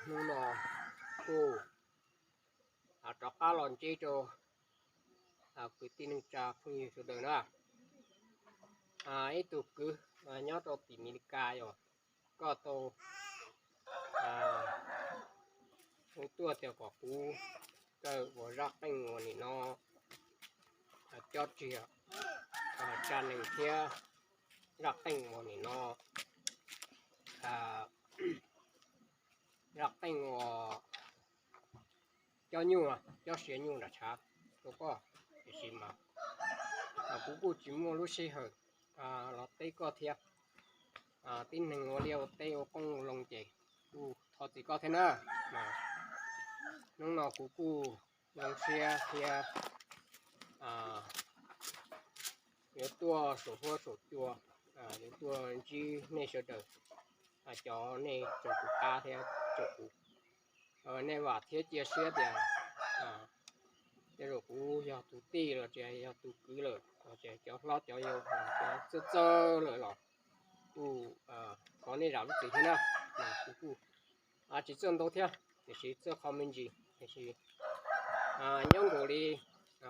Hnub no kuj rov qab los ntsib rau kwv tij neej tsa phooj ywg sawv daws na. Ib tug kwv nyob rau tim Meskas yog koj tau hu tuaj tias kom kuv kaw ua zaj qeej uas nim no cob tsiag tsa neeg thiab zaj qeej uas nim no zaj qeej uas cob nyuj, cob siav nyuj nram tshav rau koj. Tiam sis mas kuv kuj tsis muaj lub sij hawm los teb koj thiab. Tib neeg ua liaj ua teb ua qoob ua loo ces kuj thov txim koj thiab na. Hnub no kuv kuj zoo siab thiab yuav tuaj saum huab saum cua, yuav tuaj ntsib nej sawv daws, cov nej tseem kuv qab thiab tseem kuv, nej vam thiab cia siab tias tej zaum kuv yog tus tij los tsis yog tus kwv lawm, cov hlob cov yau, cov txawj txawj lawm los kuj thov nej zam lub txim thiab na. Kuv kuj tsis txawj ntau thiab, tiam sis txawj qhov me ntsis, tiam sis nyob nkaus li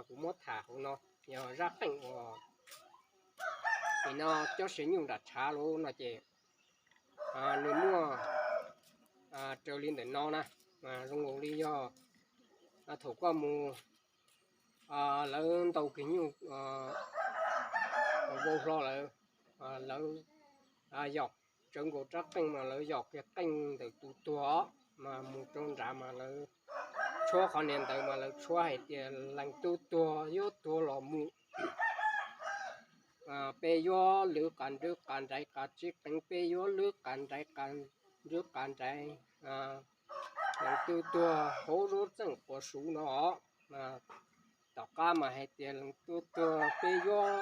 kuv muab tham hauv no yog zaj qeej uas nim no cob siav nyuj nram tshav lawm no ces nws muaj raws li ntawm no na. Zoo nkaus li yog thaum koj mus, lawv ntaus kiag nyuj vau hlo lawm, lawv yog tsawv nkaus rab qeej mas lawv yog kiag qeej ntawm tus tuag os, mas mus rau nrad mas lawv tshuab qhov niag ntawd mas lawv tshuab hais tias leej tub tuag yuav tuag los mus, peb yuav lwv qas nrwv qas nraiv qas tsis qeev, peb yuav lwv qas nraiv qas nrwv qas nraiv, leej tub tuag hauv lub txeej quas suv no. Tom qab mas hais tias leej tub tuag peb yuav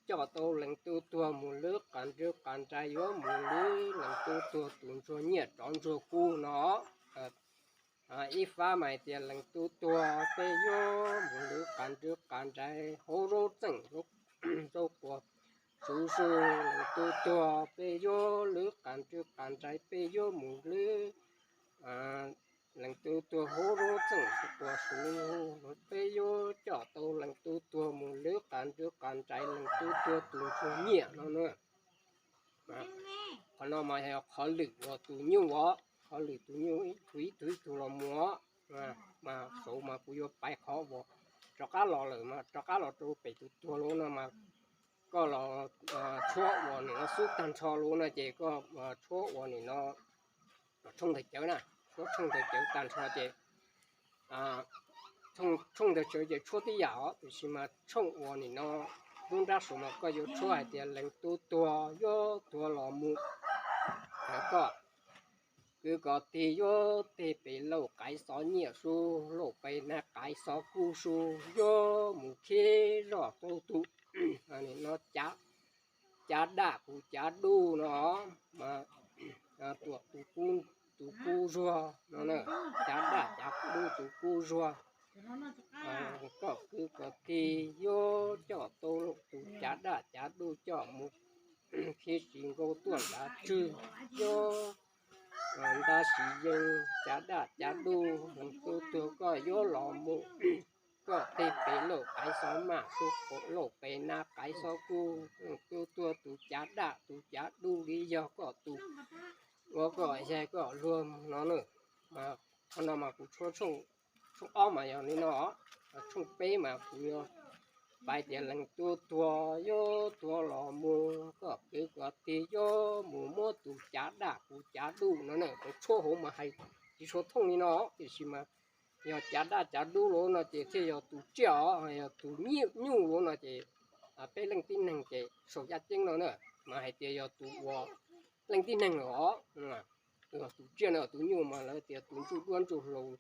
coj tau leej tub tuag mus lwv qas nrwv qas nraiv, yuav mus lwv leej tub tuag tus ntsuag nyiaj rov ntsuag kub no. Ib fab mas hais tias leej tub tuag peb yuav mus lwv qas nrwv qas nraiv hauv lub txeej lub quas suv xwb, leej tub tuag peb yuav lwv qas nrwv qas nraiv, peb yuav mus lwv leej tub tuag hauv lub txeej quas suv, peb yuav coj tau leej tub tuag mus lwv qas nrwv qas nraiv, leej tub tuag tus ntsuag nyiaj no na. Qhov no mas yog qhov lwm uas tus nyuj os, qhov lwm tus nyuj ib tug ib tug ib tug los mus os. Mas saud mas kuv yuav pais qhov uas rov qab los lawm mas rov qab los rau pem tus tuag lawm no mas koj los tshuab uas nim no xub tag nrho lawm no ces koj tshuab uas nim no tshooj ntawd cawv na, tshuab tshooj ntawd cawv tag nrho ces tshooj ntawd cawv ces tshuab tib yam os, tiam sis mas tshooj uas nim no lub nrab saud mas koj yuav tshuab hais tias leej tub tuag yuav tuag los mus, koj kwv koj tij yuav tej pem lauj qaiv xov nyiaj sub, lauj pem nab qaiv xov kub sub, yuav mus khib zoj tau tus nim no cav daj kuv cav duj no mas tuam tus kub zuag no, cav daj cav duj tus kub zuag. Koj kwv koj tij yuav coj tau tus cav daj cav duj coj mus khib sis nkaus tuaj nrad tswg, yuav ntab sis yeej cav daj cav duj, leej tub tuag koj yuav los mus, koj tej pem lauj qaiv xov maj sub, lauj pem nab qaiv xov kub, leej tub tuag tus cav daj tus cav duj li yog koj tus ua koj yaig koj luag no na. Qhov no mas kuv tshuab tshooj ob mas yog li no, tshooj peb mas kuv yuav pais tias leej tub tuag yuav tuag los mus, koj kwv koj tij yuav mus muab tus cav daj kuv cav duj no na. Kuv tshuab hauv mas hais tsis tshua thooj li no, tiam sis mas yog cav daj cav duj lawm no ces thiaj yog tus tsiaj os, yog tus nyuj lawm no ces peb leej tib neeg ces saum yaj ceeb no na, mas hais tias yog tus uas leej tib neeg lawm os. Tus tsiaj no tus nyuj mas lawv tias tus ntsuj duab ntsuj hlauv,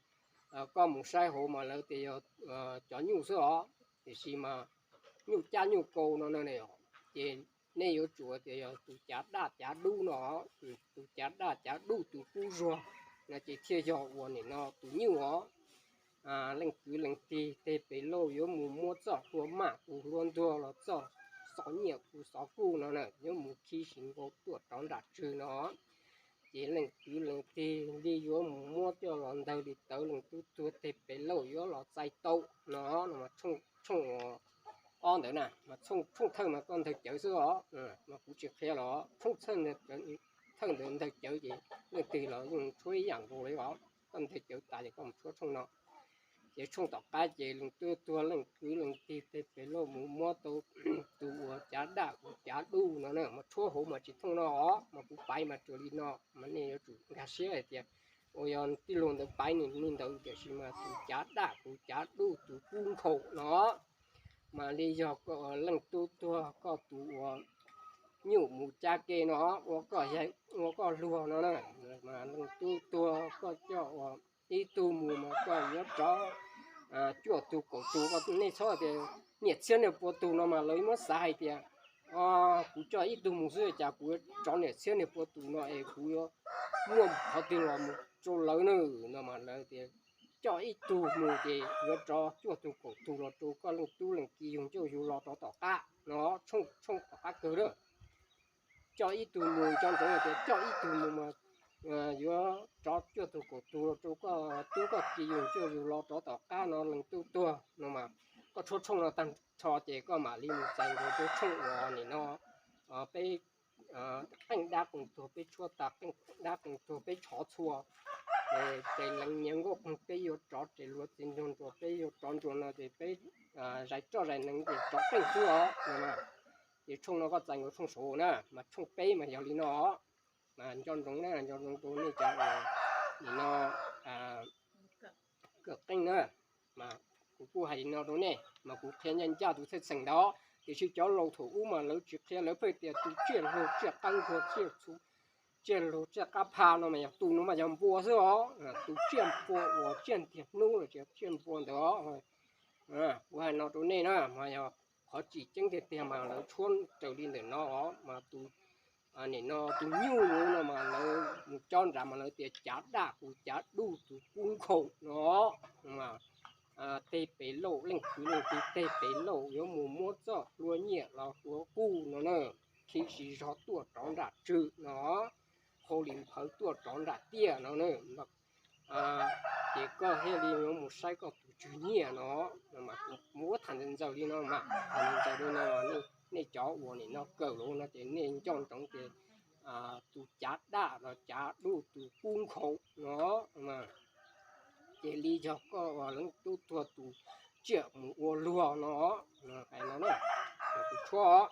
koj mus saib hauv mas lawv tias yog cov nyuj xwb os, tiam sis mas nyuj cab nyuj kaus no na, ces nej yuav tsum tias yog tus cav daj cav duj no, tus cav daj cav duj tus kub zuag no ces thiaj yog uas nim no tus nyuj os. Leej kwv leej tij tej pem lauj yuav mus muab txoj hlua maj kuv hlua ntuag los txoj xov nyiaj kuv xov kuj no na, yuav mus khib sis nkaus tuaj rov nram tswg no. ces leej kwv leej tij li yuav mus muab coj los ntawg li tawv, leej tub tuag teg pem lauj yuav los txais tau no. No mas tshooj ob ntawd na mas tshooj thawj mas koj ntawg cawv xwb os, mas kuv tsis qhia los tshooj thawj ntawd ntawg cawv ces leej twg los yeej tshuab ib yam nkaus li os. Koj ntawg cawv tas ces koj mus tshuab tshooj no. Ces tshooj tom qab ces leej tub tuag leej kwv leej tij teg pem lauj mus muab tau tus uas cav daj kuv cav duj no na, mas tshuab hauv mas tsis thooj no os, mas kuv paiv mas raws li no, mas nej yuav tsum nkag siab hais tias uas yog tij laug ntawd paiv nws li ntawd, tiam sis mas tus cav daj kuv cav duj tus kub nkhaus no mas li yog koj leej tub tuag koj tus uas nyuj mus cav ke no, ua koj luag no na, mas leej tub tuag koj coj ua ib tug mus mas koj yuav rov cuaj tug kaum tug. Nej txhob tias niam txhiab niag pua tug no mas lawv muab xav hais tias kuv coj ib tug mus xwb cas kuv yuav rov niam txhiab niag pua tug no es kuv yuav muaj qhov twg los mus rau lawv na. No mas lawv tias coj ib tug mus ces yuav rov cuaj tug kaum tug los rau koj leej tub leej ki yug ncauj yug lo rov tom qab no, tshooj tom qab kawg lawm. Coj ib tug mus, nco ntsoov tias coj ib tug mus mas yuav rov cuaj tug kaum tug los rau koj tub koj ki yug ncauj yug lo rov tom qab no leej tub tuag no mas koj tshuab tshooj no tag nrho ces koj mam li mus txais nkaus tshooj uas nim no peb qeej dab qeej tuag peb tshuab tas, qeej dab qeej tuag peb tshov txhua, ces leej niam nkauj peb yuav rov, ces luag txiv nraug ntsuas peb yuav rov ntsuas no ces peb zais roj zais nees ces rov qeej xwb os. Ces tshooj no koj txais nkaus tshooj saud na, mas tshooj peb mas yog li no. Mas nco ntsoov na, nco ntsoov rau nej cov nim no kawm qeej na, mas kuv kuj hais li no rau nej mas kuv qhia ncaj ncaj tus txheej txheem ntawd, tiam sis cov laus thaum ub mas lawv tsis qhia, lawv pheej tias tus tsiaj laug tsiaj qab nkuag tsiaj txhu, tsiaj laug tsiaj qab pha no mas yog tus no mas yog npua xwb os, tus tsiaj npua uas tsiaj ntiag hnub los sis tsiaj npua ntawd os. Kuv hais no rau nej na mas yog qhov tsis tseeb tiag tiag mas lawv tshuab raws li ntawm no os, mas tus nim no tus nyuj no mas lawv mus cob nrad mas lawv tias cav daj kuv cav duj tus kub nkhaus no, teg pem lauj, leej kwv leej tij teg pem lauj yuav mus muab txoj hlua nyiaj los hlua kuj no na, khi siv zog tuaj rov nram tswg no, hau li nphawv tuaj rov nram tiaj no na. Ces koj thiaj li yuav mus saib koj tus tswv nyiaj no. Mas kuv muab tham ntxaws li no mas, tham ntxaws li no, nej cov uas nim no kawm lawm no ces nej nco ntsoov ces tus cav daj los cav duj tus kub nkhaus no, ces li yog koj leej tub tuag tus tsiaj mus ua luag no, hais no na, tus tshuab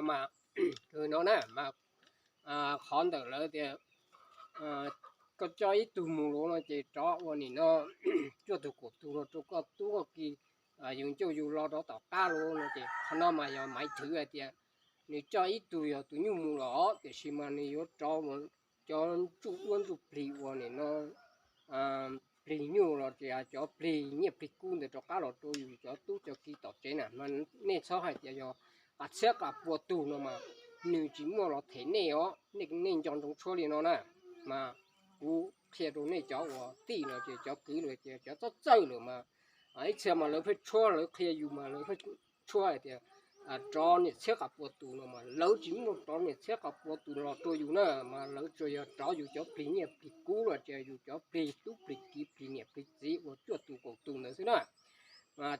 Mas no na mas qhov ntawm lawv tias koj coj ib tug mus luv no ces rov ua nim no cuaj tug kaum tug los rau koj tub koj ki, yus ncauj yus lo rov tom qab luv no ces qhov no mas yog maiv thwv hais tias nws coj ib tug yog tus nyuj mus los tiam sis mas nws yuav rov cov ntsuj duab ntsuj plig uas nim no plig nyuj los tias cov plig nyiaj plig kub ntawd rov qab los rau yus cov tub cov ki tom tsev na. Mas nej txhob hais tias yog qas txhiab qas pua tug no mas nws tsis muaj los them nej os. Nej nco ntsoov tshuab li no na. Mas kuv qhia rau nej cov uas tij los ces cov kwv los ces cov txawj txawj lawm mas ib txhia mas lawv pheej tshuab, lawv qhia yus mas lawv pheej tshuab hais tias rov niam txhiab qas pua tus no mas lawv tsis muaj rov niam txhiab qas pua tus los rau yus na. Mas lawv tsuas yog rov yus cov plig nyiaj plig kub los tias yus cov plig tub plig ki plig niam plig txiv uas cuaj tus kaum tus ntawd xwb na.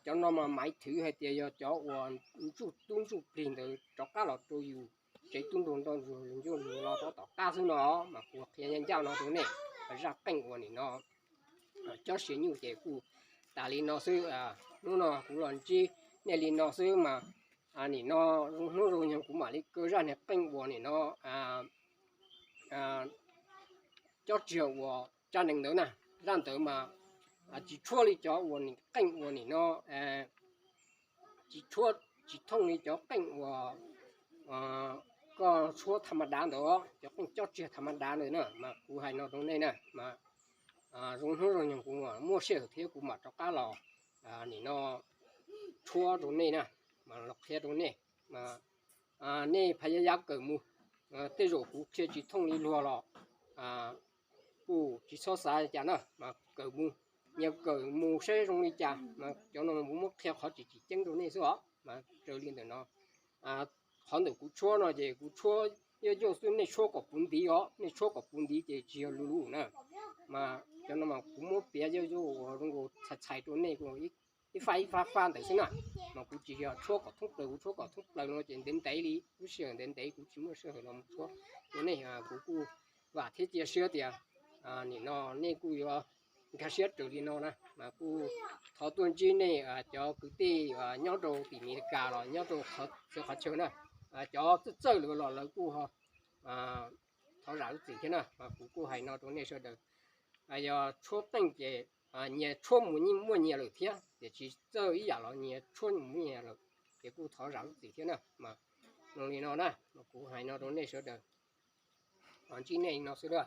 Cov no mas maiv thwv hais tias yog cov uas ntsuj tub ntsuj plig ntawd rov qab los rau yus tsev tub nrug ntoj ntsuag yus ncauj yus lo rov tom qab xwb no. Mas kuv qhia ncaj ncaj no rau nej, zaj qeej uas nim no cob sia nyuj ces kuj tas li no xwb. Hnub no kuv los ntsib nej li no xwb mas nim no zoo hnub zoo nyoog kuv mam li kaw zaj niag qeej uas nim no cob tsiag uas tsab nees ntawd na. Zaj ntawd mas tsis tshuab li cov uas nim qeej uas nim no tsis tshuab, tsis thooj li cov qeej uas koj tshuab tham ma dav ntawd, cov qeej cob tsiag tham ma dav ntawd na. Mas kuv hais no rau nej na mas zoo hnub zoo nyoog kuv muaj sij hawm thiab kuv mam rov qab los nim no tshuab rau nej na, mas los qhia rau nej. Mas nej phaj yab yab kawm mus, tej zaum kuv qhia tsis thooj li luag los kuj tsis txhob xav li cas na. Mas kawm mus, nyias kawm mus saib zoo li cas. Mas cov no kuv muab qhia qhov tsis tsim ceeb rau nej xwb os. Mas raws li ntawm no, qhov ntawm kuv tshuab no ces kuv tshuab yaj yaj xwb, nej tshuab kom puv ntiv os, nej tshuab kom puv ntiv ces tsis yog luv luv na. Mas cov no mas kuv muab piav yaj yaj uas zoo nkaus txhais txhais rau nej ib faj ib faj faj ntawd xwb na. Mas kuv tsis yog tshuab kom thoob plaws, kuv tshuab kom thoob plaws no ces ntev ntev li, lub sij hawm ntev ntev kuv tsis muaj sij hawm los mus tshuab rau nej. Kuv kuj vam thiab cia siab tias nim no nej kuj yuav nkag siab raws li no na. Mas kuj thov tuaj ntsib nej cov kwv tij nyob rau tim Mes Li Kas los nyob rau txhua qhov chaw na, cov txawj txawj lawm los lawv kuj thov zam lub txim thiab na. Mas kuv kuj hais no rau nej sawv daws, yog tshuab qeej ces nyias tshuab mus yeej muaj nyias lawm thiab, tiam sis txawj ib yam los nyias tshuab mus muaj nyias lawm, ces kuj thov zam lub txim thiab na. Mas zoo li no na, kuv hais no rau nej sawv daws, ntsib nej no xwb a.